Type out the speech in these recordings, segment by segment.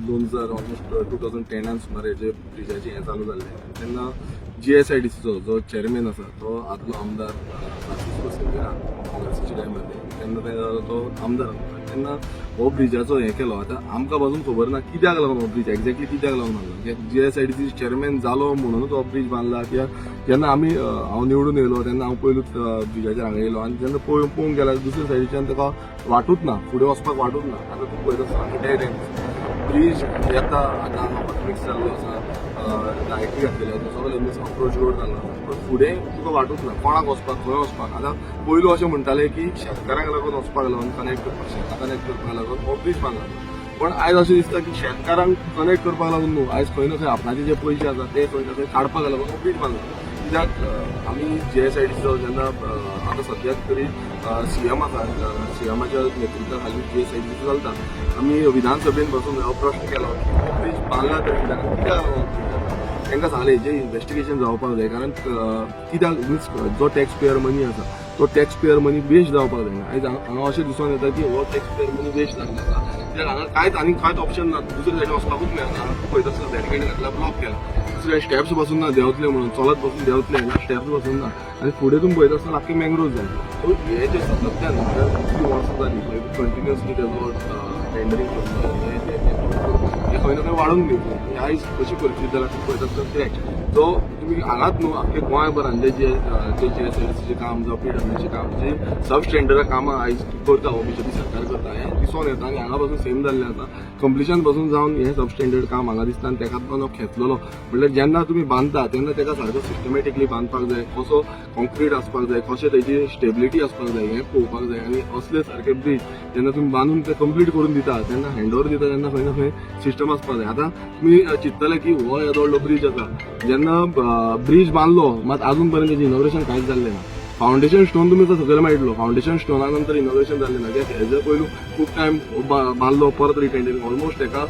2000, almost 2010आन सुमार हेजे ब्रिजाचें हें चालू जाल्लें, तेन्ना जीएसआयडीसीचो जो चेअरमॅन आसा तो आदलो आमदार फ्रांसिस्को सिल्वेरा, काँग्रेसीच्या टायमार तेन्ना तो आमदार आसलो. तेन्ना हो ब्रिजाचो हें केलो. आतां आमकां पासून खबर ना कित्याक लागून हो ब्रिज एक्झॅक्टली कित्याक लागून बांदलो. जीएसआयडीसी चेअरमॅन जालो म्हणूनच हो ब्रिज बांदला कित्याक जेन्ना आमी हांव निवडून येयलो तेन्ना हांव पयलूच ब्रिजाचेर हांगा येयलो आनी जेन्ना पळोवंक गेल्यार दुसऱ्या सायडीच्यान ताका वाटूच ना, फुडें वचपाक वाटूच ना. आतां तूं पळयता सामकें डेड एंड ब्रीज येता. आतां हांगा मिक्स जाल्लो आसा, लायटी घातलेल्यो आसा, सगळे मिक्स अप्रोच रोड जाल्लो आसा, पण फुडें तुका वाटूच ना कोणाक वचपाक, खंय वचपाक. आतां पयलू अशें म्हणटाले की शेतकारांक लागून वचपाक लागून, कनेक्ट करपाक, शेतां कनेक्ट करपाक लागून हो ब्रीज बांदला. पण आयज अशें दिसता की शेतकारांक कनेक्ट करपाक लागून न्हू, आयज खंय ना खंय आपणाचे जे पयशे आसा ते खंय ना खंय काडपाक लागून हो ब्रीज बांदला. कित्याक आमी जीएसआयडीसीचो जेन्ना आतां सद्याक तरी सीएम आसा, सीएमाच्या नेतृत्वा खाली जीएसआयडीसी चलता. आमी विधानसभेन बसून हो प्रश्न केलो की हो ब्रीज बांदला तर कित्याक कित्याक लागून ब्रीज आसा. तांकां सांगलें हेजें इन्वेस्टिगेशन जावपाक जाय, कारण कित्याक मिन्स जो टॅक्स पेयर मनी आसा तो टॅक्स पेयर मनी वेस्ट जावपाक जायना. आयज हांगा अशें दिसून येता की हो टॅक्स पेयर मनी वेस्ट जाल्लो आसा, कित्याक हांगा कांयच आनी कांयच ऑप्शन ना, दुसरे सायडीन वचपाकूच मेळना. हांगा पळयता आसतना बॅरिकेड घातला, ब्लॉक केला, दुसरे स्टेप्स बसून ना, देंवतले म्हणून चलत बसून देंवतले, स्टेप्स बसून ना आनी फुडें तुमी पळयता आसतना आख्खे मँग्रोव जाले. सो हे जे सातत्यान, म्हळ्यार कितलीं वर्सां जाली कंटिन्युअसली तेजो टेंडरींग करता, हे ते ते करून हे खंय ना खंय वाडोवन घेवचो. आयज कशी परिस्थिती जाल्या तुमी पळयता आसतना क्रॅक सो तुमी हांगाच न्हू, आख्खे गोंयभरान जे जे जे जीएसआयडीसीचें काम जावं पीडब्ल्यूचें काम, जे सब स्टँडर्डा कामां आयज करता हो बीजेपी सरकार करता हें दिसोन येता. आनी हांगा पासून सेम जाल्लें आसा, कंप्लिशन पासून जावन हें सब स्टँडर्ड काम हांगा दिसता. आनी तेका लागून हो खेतलेलो. म्हणल्यार जेन्ना तुमी बांदता तेन्ना तेका सारको सिस्टमॅटिकली बांदपाक जाय, कसो कॉन्क्रीट आसपाक जाय, कशें तेजी स्टेबिलिटी आसपाक जाय हें पळोवपाक जाय. आनी असले सारके ब्रीज जेन्ना तुमी बांदून ते कंप्लीट करून दिता, तेन्ना हँड ओवर दिता तेन्ना खंय ना खंय सिस्टम आसपाक जाय. आतां तुमी चिंततले की हो येदो व्हडलो ब्रीज आसा, जेन्ना ब्रीज बांदलो मात अजून पर्यंत तेजें इनॉग्रेशन कांयच जाल्लें ना. फावंडेशन स्टोन तुमी सकयल मेळटलो, फावंडेशन स्टोना नंतर इनॉग्रेशन जाल्लें ना, कित्याक हेजे पयलू खूब टायम बांदलो, परत रिटेंडरींग. ऑलमोस्ट तेका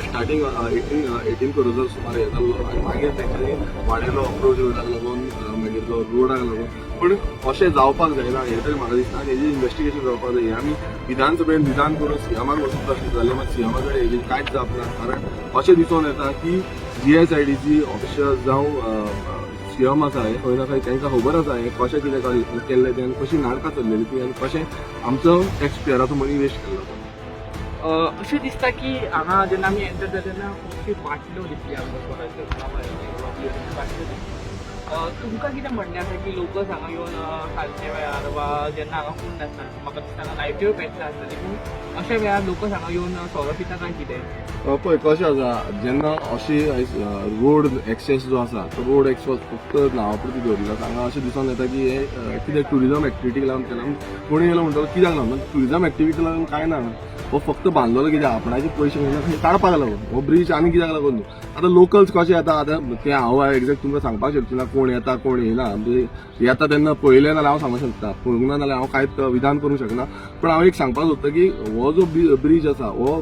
स्टार्टींग 18 करोड सुमार हे जाल्लो आनी मागीर तेंच्यांनी वाडयलो अप्रोच रोडाक लागून, मागीर जो रोडाक लागून. पूण अशें जावपाक जायना हें तरी म्हाका दिसता आनी हेजें इन्वेस्टिगेशन जावपाक जाय. हें आमी विधानसभेन विधान करून सीएमाक वचून प्रश्न जाले, मात सीएमा कडेन हेजेर कांयच जाप ना. कारण अशें दिसून येता की जीएसआयडीसी ऑफिशर्स जावं सीएम आसा, हें खंय ना खंय तांकां खबर आसा हें कशें कितें केल्लें तें आनी कशी नाटकां चल्लेली ती आनी कशें आमचो टॅक्स पेयराचो मनी वेस्ट केल्लो तो. अशें दिसता की हांगा जेन्ना आमी एंटर जाले तेन्ना खुबशी बाटल्यो दिसली आमकां सोऱ्याच्यो, बाटल्यो दिसली. तुमकां कितें म्हणणें आसा की लोकल्स हांगा येवन सांजच्या वेळार वा जेन्ना हांगा कोण नासता, म्हाका दिसता हांगा लायट्योय पेटला आसतली, पूण अशा वेळार लोकल्स हांगा येवन सोरो पिता काय कितें? पळय कशें आसा, जेन्ना अशी रोड एक्सेस जो आसा तो रोड एक्सेस फक्त नांवा पुरती दवरिल्लो आसा. हांगा अशें दिसून येता की हे कितें ट्युरिजम एक्टिविटीक लागून केलां. कोणी येयलो म्हणटलो कित्याक लागून ट्युरिजम एक्टिविटी लागून? कांय ना, हो फक्त बांदलेलो कित्याक आपणाचे पयशे खंय ना खंय काडपाक लागून हो ब्रीज, आनी कित्याक लागून न्हू. आतां लोकल्स कशे येता, आतां ते हांव एक्झॅक्ट तुमकां सांगपाक शकचो ना कोण येता कोण येयना. म्हणजे येता तेन्ना पळयलें जाल्यार हांव सांगूंक शकता, पळोवंक ना जाल्यार हांव कांयच विधान करूंक शकना. पण हांव एक सांगपाक सोदता की हो जो ब्रीज आसा हो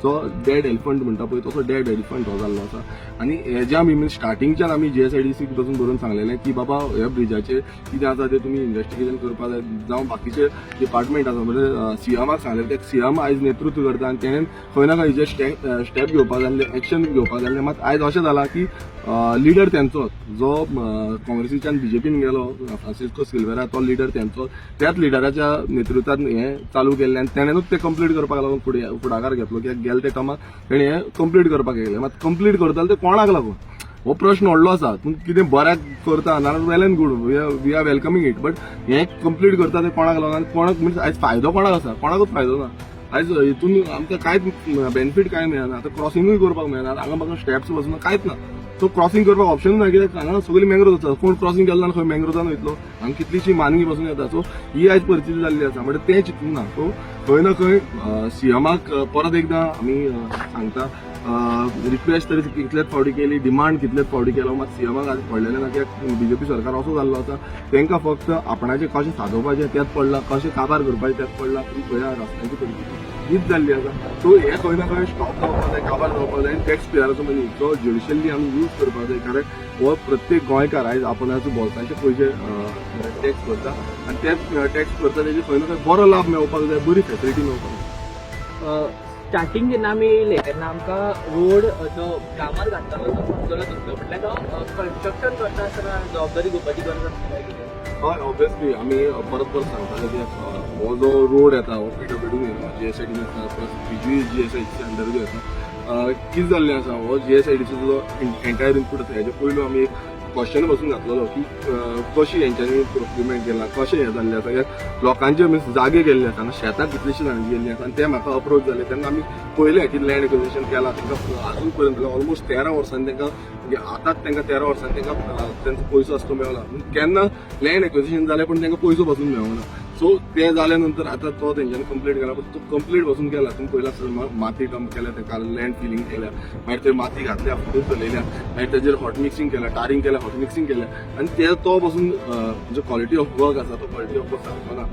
जो डेड एलिफंट म्हणटा पळय तसो डेड एलिफंट हो जाल्लो आसा. आनी हेजे आमी मिन्स स्टार्टिंगच्यान आमी जीएसआयडीसी पासून बरोवन सांगलेलें की बाबा ह्या ब्रिजाचेर कितें आसा तें तुमी इन्वेस्टिगेशन करपाक जाय, जावं बाकीचे डिपार्टमेंट आसा. म्हणजे सीएमाक सांगलें, ते सीएम आयज नेतृत्व करता आनी तेणेन खंय ना खंय स्टेप घेवपाक जाय, एक्शन घेवपाक जाय. मात आयज अशें जालां की लिडर तेंचोच जो काँग्रेसीच्यान बीजेपीन गेलो फ्रांसिस्को सिल्वेरा, तो लिडर तेंचो, त्याच लिडराच्या नेतृत्वात हें चालू केल्लें आनी तेणेनूच तें कंप्लीट करपाक लागून फुडें फुडाकार घेतलो. कित्याक गेले ते टर्माक तेणें हें कंप्लीट करपाक गेलें, मात कंप्लीट करताले ते कोणाक लागून हो प्रश्न व्हडलो आसा. तूं कितें बऱ्याक करता नाल्यार well and good, we are welcoming it, but हें कंप्लीट करता ते कोणाक लागून आनी कोणाक, मिन्स आयज फायदो कोणाक आसा? कोणाकूच फायदो ना. आयज हितून आमकां कांयच बेनिफीट कांय मेळना. आतां क्रॉसिंगूय करपाक मेळना हांगा, म्हाका स्टेप्स बसून कांयच ना. सो क्रॉसिंग करपाक ऑप्शन ना, कित्याक हांगा सगळी मँग्रोव आसा. कोण क्रॉसिंग केलो ना, खंय मँग्रोजान वयतलो? हांगा कितलीशी मानगी बसून येता. सो ही आयज परिस्थिती जाल्ली आसा, म्हणजे तें चिंतूंक ना. सो खंय ना खंय सीएमाक परत एकदां आमी सांगता, रिक्वेस्ट तरी कितलेच फावटी केली, डिमांड कितलेच फावटी केलो, मात सीएमाक आज पडलेलें ना. कित्याक बीजेपी सरकार असो जाल्लो आसा, तांकां फक्त आपणाचें कशें सादोवपाचें तेंच पडलां, कशें काबार करपाचें तेंच पडलां. तुमी पळया, रस्त्यांची परिस्थिती हीच जाल्ली आसा. सो हे खंय ना खंय स्टॉप जावपाक जाय, काबार जावपाक जाय आनी टॅक्स पेयराचो मनी जो ज्युडिशियली आमी यूज करपाक जाय, कारण हो प्रत्येक गोंयकार आयज आपणाचो बोल्सांचे पयशे टॅक्स भरता आनी ते टॅक्स भरता तेजे खंय ना खंय बरो लाभ मेळपाक जाय, बरी फेसिलिटी मेळपाक जाय. स्टार्टींग जेन्ना आमी येयले तेन्ना आमकां रोड जो डांबर घातलेलो तो समजलो तुमचो, म्हटल्यार तो कन्स्ट्रक्शन करता आसतना जबाबदारी घेवपाची गरज आसता काय कितें? हय, ऑब्वियसली आमी परत परत सांगताले की हो जो रोड येता हो पीडब्ल्यूडीन येता, जीएसआयडीन येता, प्लस ब्रिजूय जीएसआयडीसी अंडरूय येता. कितें जाल्लें आसा, हो जीएसआयडीचो जो एंटायर इनपूट आसा, हेजे पयलू आमी एक क्वेश्चन बसून घातलेलो की कशी हेंच्यांनी प्रोक्युरमेंट केला, कशें हें जाल्लें आसा, कित्याक लोकांचे मिन्स जागे गेल्ले आसा, हांगा शेतां कितलीशीं जाणांची गेल्लीं आसा. आनी ते म्हाका अप्रोच जाले तेन्ना आमी पळयलें की लँड एक्विजिशन केलां तांकां अजून पर्यंत ऑलमोस्ट 13 वर्सांनी तांकां, म्हणजे आतांच तांकां 13 वर्सांनी तांकां तेंचो पयसो आसतो मेवला. पूण केन्ना लँड एक्विजिशन जालें पण तांकां पयसो पासून मेळना. सो ते जाल्या नंतर आतां तो तेंच्यांनी कंप्लीट केला, पण तो कंप्लीट पासून केला. तुमी पयला आसतलें, माती डंप केल्या, ताका लँड फिलिंग केल्या, मागीर थंय माती घातल्या, फुडें चलयल्या, मागीर तेजेर हॉट मिक्सिंग केलां, टारींग केल्या, हॉट मिक्सिंग केल्या आनी ते तो पासून जो क्वॉलिटी ऑफ वर्क आसा तो क्वॉलिटी ऑफ वर्क सारको ना.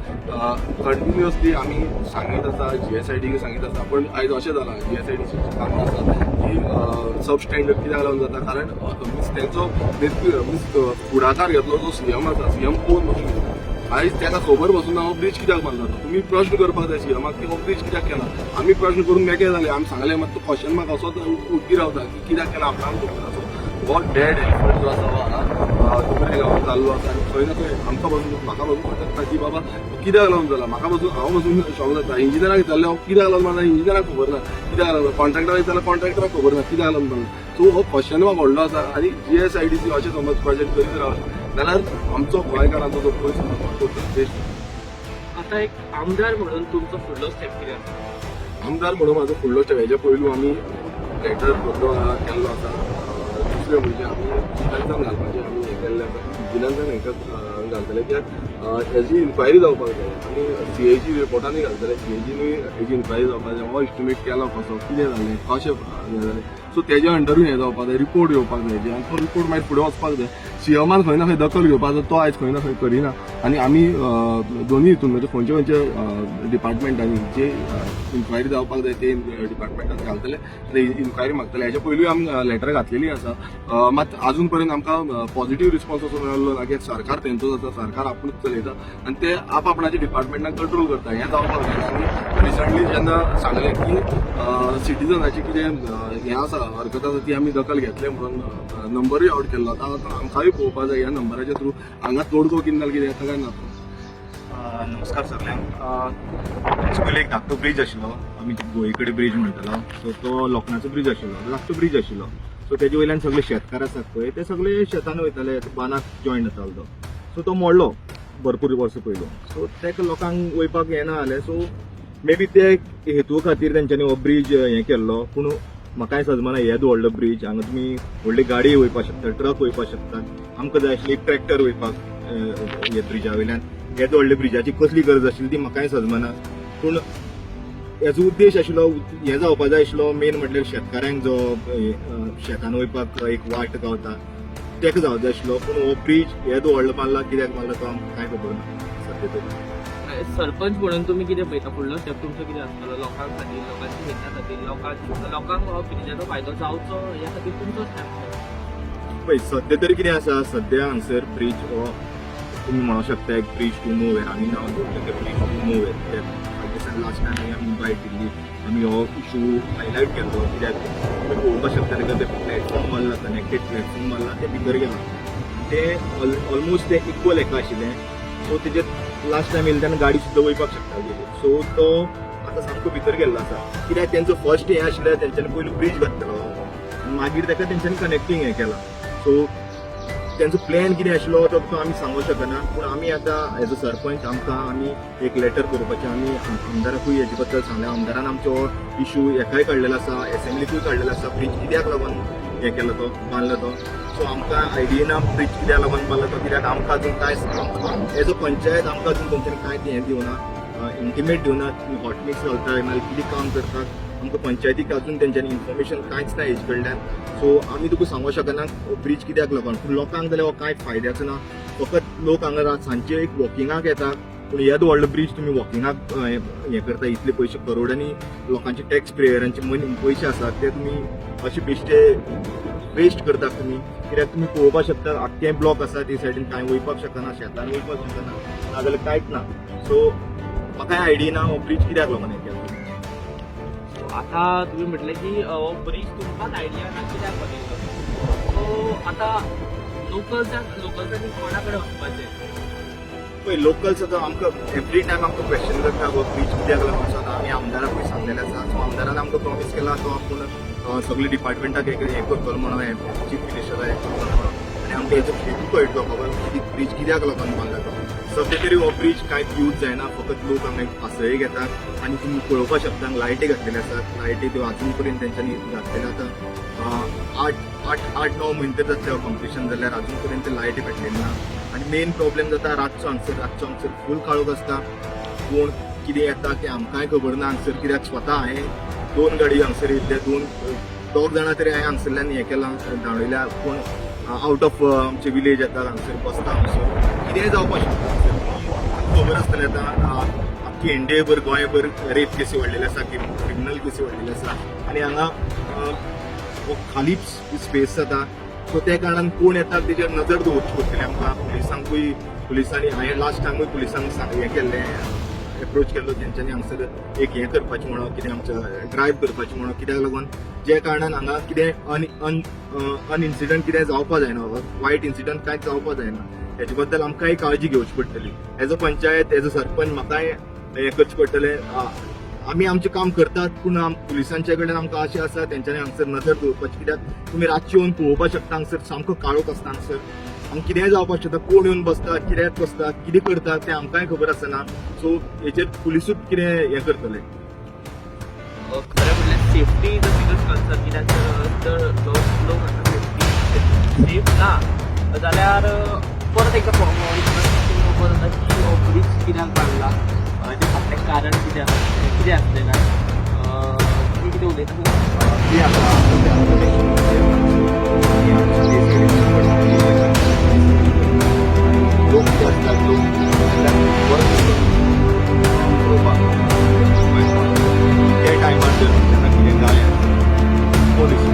कंटिन्युअसली आमी सांगीत आसा, जीएसआयडीक सांगीत आसा, पण आयज अशें जालां, जीएसआयडीची कामां आसा की सब स्टँडर्ड कित्याक लागून जाता, कारण मिन्स तेंचो मिन्स फुडाकार घेतलो जो सीएम आसा, सीएम कोण बसून घेता. आयज ताका खबर बसून ना हो ब्रीज कित्याक बांदला तो. तुमी प्रश्न करपाक जाय सीएमाक की हो ब्रीज कित्याक केला. आमी प्रश्न करून मेकळे जाले, आमी सांगले, मात तो क्वेश्चन मार्क असोच उरती रावता की कित्याक केला आपणाक खबर ना. सो हो डेड एलिफंट जो आसा हो हांगा दुसरे गांवांत जाल्लो आसा आनी खंय ना खंय आमकां बसून, म्हाका बसून पडटा की बाबा कित्याक लागून जाला. म्हाका बसून, हांव बसून शॉक जाता. इंजिनियराक विचारलें हो कित्याक लागून बांदला, इंजिनियराक खबर ना कित्याक लागून, कॉन्ट्रॅक्टराक विचारलें, कॉन्ट्रॅक्टराक खबर ना कित्याक लागून बांदला. सो हो क्वेश्चन मार्क व्हडलो आसा आनी जीएसआयडीसी अशें समज प्रोजेक्ट करीत रावले जाल्यार आमचो गोंयकारांचो जो पयसो आसा तो वेस्ट. आतां एक आमदार म्हणून तुमचो फुडलो स्टेप कितें आसा? आमदार म्हणून म्हाजो फुडलो स्टेप, हेजे पयलू आमी लेटर बरो केल्लो आसा. दुसरें म्हणजे आमी विजिलन्सान घालपाचें आमी हें केल्लें आसा. विजिलन्सान हेका घालतले कित्याक हेजी इन्क्वायरी जावपाक जाय आनी सीएजी रिपोर्टांनी घालतले. सीएजीनूय हेजी इन्क्वायरी जावपाक जाय, हो एस्टिमेट केलो कसो, कितें जालें, कशें हें जालें. सो तेज्या अंडरूय हें जावपाक जाय, रिपोर्ट येवपाक जाय आनी तो रिपोर्ट मागीर फुडें वचपाक जाय. सीएमान खंय ना खंय दखल घेवपाक जाय, तो आयज खंय ना खंय करिना. आनी आमी दोनी हितून म्हणजे खंयचे खंयचे डिपार्टमेंटांनी जे इन्क्वायरी जावपाक जाय ते डिपार्टमेंटान घालतले आनी इन्क्वायरी मागतले. हेच्या पयलूय आमी लेटर घातलेली आसा, मात अजून पर्यंत आमकां पॉझिटिव्ह रिस्पॉन्स असो मेळ्ळो ना की सरकार तेंचोच आसा, सरकार आपूणच चलयता आनी ते आप आपणाच्या डिपार्टमेंटाक कंट्रोल करता. हें जावपाक जाय. आनी रिसंटली जेन्ना सांगलें की सिटीजनाची कितें हें आसा, हरकत आसा, ती आमी दखल घेतले म्हणून नंबरूय आवट केल्लो. आतां आतां आमकांय पळोवपाक जाय ह्या नंबराच्या थ्रू हांगा तोडगो कितें जाल्यार कितें येता काय ना. नमस्कार सगळ्यांक. पयलीं एक धाकटो ब्रीज आशिल्लो, आमी गोंये कडेन ब्रीज म्हणटालो, सो तो लोखणाचो ब्रीज आशिल्लो, धाकटो ब्रीज आशिल्लो. सो तेजे वयल्यान सगळे शेतकार आसात पळय, ते सगळे शेतान वयताले, बांदाक जॉयन जातालो तो. सो तो मोडलो भरपूर वर्सां पयलू. सो तेका लोकांक वयपाक येना जालें. सो मे बी ते हेतू खातीर तेंच्यांनी हो ब्रीज हें केल्लो. पूण म्हाकाय सजमना, येदो व्हडलो ब्रीज, हांगा तुमी व्हडली गाडी वयपाक शकता, ट्रक वयपाक शकतात, आमकां जाय आशिल्ली एक ट्रॅक्टर वयपाक हे ब्रिजा वयल्यान. येदो व्हडल्या ब्रिजाची कसली गरज आशिल्ली ती म्हाकाय सजमना. पूण हेजो उद्देश आशिल्लो हें जावपा जाय आशिल्लो, मेन म्हटल्यार शेतकाऱ्यांक जो शेतान वयपाक एक वाट गावता तेका जावं जाय आशिल्लो. पूण हो ब्रीज येदो व्हडलो बांदला, कित्याक बांदला तो आमकां कांय खबर ना सद्या तरी. सरपंच म्हणून तुमी कितें पळयता, फुडलो स्टेप तुमचो कितें आसतलो लोकां खातीर, लोकांच्या हिता खातीर, लोकांक हो ब्रिजाचो फायदो जावचो ह्या खातीर तुमचो स्टेप? पळय, सद्या तरी कितें आसा, सद्या हांगसर ब्रीज हो तुमी म्हणूंक शकता एक ब्रीज टू नोवेर. आमी नांव दवरलें तें ब्रीज टू नोवेर. कित्याक लास्ट टायम आमी बायट दिल्ली, आमी हो इशू हायलायट केल्लो. कित्याक तुमी पळोवपाक शकता, तेका ते प्लॅटफॉर्म मारला, कनेक्टेड प्लॅटफॉर्म मारला, ते भितर गेला, ते ऑलमोस्ट ते इक्वल हेका आशिल्लें. सो तेजे लास्ट टायम येयले तेन्ना गाडी सुद्दां वयपाक शकताली. सो तो आतां सामको भितर गेल्लो आसा. कित्याक तेंचो फर्स्ट हें आशिल्लें, तेंच्यांनी पयलू ब्रीज घातलेलो आनी मागीर तेका तेंच्यांनी कनेक्टींग हें केलां. सो तेंचो प्लॅन कितें आशिल्लो तो आमी सांगूंक शकना. पूण आमी आतां एज अ सरपंच आमकां आमी एक लेटर बरोवपाचें. आमी आमदाराकूय हेजे बद्दल सांगलें. आमदारान आमचो इशू हेकाय काडलेलो आसा, एसेंब्लीकूय काडलेलो आसा, ब्रीज कित्याक लागून हें केलो तो, बांदलो तो. सो आमकां आयडिया ना ब्रीज कित्याक लागून बांदलो तो, कित्याक आमकां अजून कांय एज अ पंचायत आमकां अजून तेंच्यांनी कांय हें दिवना, इंटिमेट दिवना. तुमी हॉट मिक्स घालता नाल्यार कितें काम करतात, आमकां पंचायतीक अजून तेंच्यांनी इन्फॉर्मेशन कांयच ना हेजे कडल्यान. सो आमी तुका सांगूंक शकना ब्रीज कित्याक लागून. पूण लोकांक जाल्यार हो कांय फायद्याचो ना. फकत लोक हांगा रात सांजचे एक वॉकिंगाक येता, पूण येदो व्हडलो ब्रीज तुमी वॉकिंगाक हें करता. इतले पयशे, करोडांनी लोकांचे टॅक्स पेयरांचे मनी पयशे आसात, ते तुमी अशे बेश्टे वेस्ट करतात तुमी. कित्याक तुमी पळोवपाक शकता, आख्खे ब्लॉक आसा ते सायडीन, कांय वयपाक शकना, शेतान वयपाक शकना, नाजाल्यार कांयच ना. सो म्हाका आयडिया ना हो ब्रीज कित्याक लागून हें केला. सो आतां तुमी म्हटलें की हो ब्रीज तुमकांच आयडिया ना कित्याक बांदिल्लो. सो आतां लोकल्सांनी कोणा कडेन वचपाचें? पळय, लोकल्स आतां आमकां एवरी टायम आमकां क्वेश्चन करता, हो ब्रीज कित्याक लागून. सो आतां आमी आमदाराकूय सांगलेलें आसा. सो आमदारान आमकां प्रॉमीस केला, तो आपूण सगळे डिपार्टमेंटाक हें करतलो म्हणून, चीफ मिनिस्टराक हें करतलो म्हणून, आनी आमकां हेजो हेतू कळटलो बाबा कितें, ब्रीज कित्याक लागून बांदला तो. सद्या तरी हो ब्रीज कांय यूज जायना, फकत लोक हांगा एक आश्रय घेतात. आनी तुमी पळोवपाक शकता, लायटी घातलेले आसात. लायटी त्यो अजून पर्यंत तेंच्यांनी घातलेले. आतां 8, 8, 8, 9 म्हयने जातले कंप्लिशन जाल्यार, अजून पर्यंत लायटी पेटलेली ना. आनी मेन प्रॉब्लेम जाता रातचो हांगसर. रातचो हांगसर फूल काळोख आसता. कोण कितें येता तें आमकांय खबर ना हांगसर, कित्याक स्वता हांवें दोन गाडी हांगसर येयल्ले, दोन दोग जाणां तरी हांवें हांगसरल्यान हें केलां, धांवयल्या. कोण आवट ऑफ आमचे विलेज येता, हांगसर बसता. हांगसर कितेंय जावपाक शकता हांगसर. खबर आसतलें, आतां आख्खी इंडियेभर, गोंयभर रेप केसी वाडलेले आसा, क्रिमिनल केसी वाडलेले आसा. आनी हांगा हो खाली स्पेस जाता. सो त्या कारणान कोण येता तेजेर नजर दवरची पडटली आमकां, पुलिसांकूय. पुलिसांनी, हांवें लास्ट टायमूय पुलिसांक सांग हें केल्लें, एप्रोच केल्लो, तेंच्यांनी हांगसर एक हें करपाचें म्हणून, कितें आमचें ड्रायव्ह करपाचें म्हणून, कित्याक लागून जे कारणान हांगा कितें अन अन अन इन्सिडंट कितें जावपा जायना, वायट इन्सिडंट कांयच जावपा जायना. हेजे बद्दल आमकांय काळजी घेवची पडटली. As a panchayat, as a sarpanch, म्हाकाय हें करचें पडटलें. आमी आमचें काम करतात, पूण पुलिसांच्या कडेन आमकां आशा आसा, तेंच्यांनी हांगसर नजर दवरपाची, कित्याक तुमी रातची येवन पळोवपाक शकता, हांगसर सामको काळोख आसता. हांगसर आमकां कितेंय जावपाक शकता. कोण येवन बसता, कित्याक बसता, कितें करता तें आमकांय खबर आसना. सो हेचेर पुलिसूच कितें हें करतले. खरें म्हणल्यार safety is the biggest concern, कित्याक जर लोक लोक हांगा सेफ्टी सेफ ना जाल्यार परत एकदा प्रॉब्लम जाता की हो ब्रीज कित्याक बांदला, हेजे फाटलें कारण कितें आसा, कितें आसलें काय. तुमी कितें उलयता? ती आतां लोक जे आसतात, लोक बरो पळोवपाक, त्या टायमार जर तेन्ना कितें जालें, पोलीस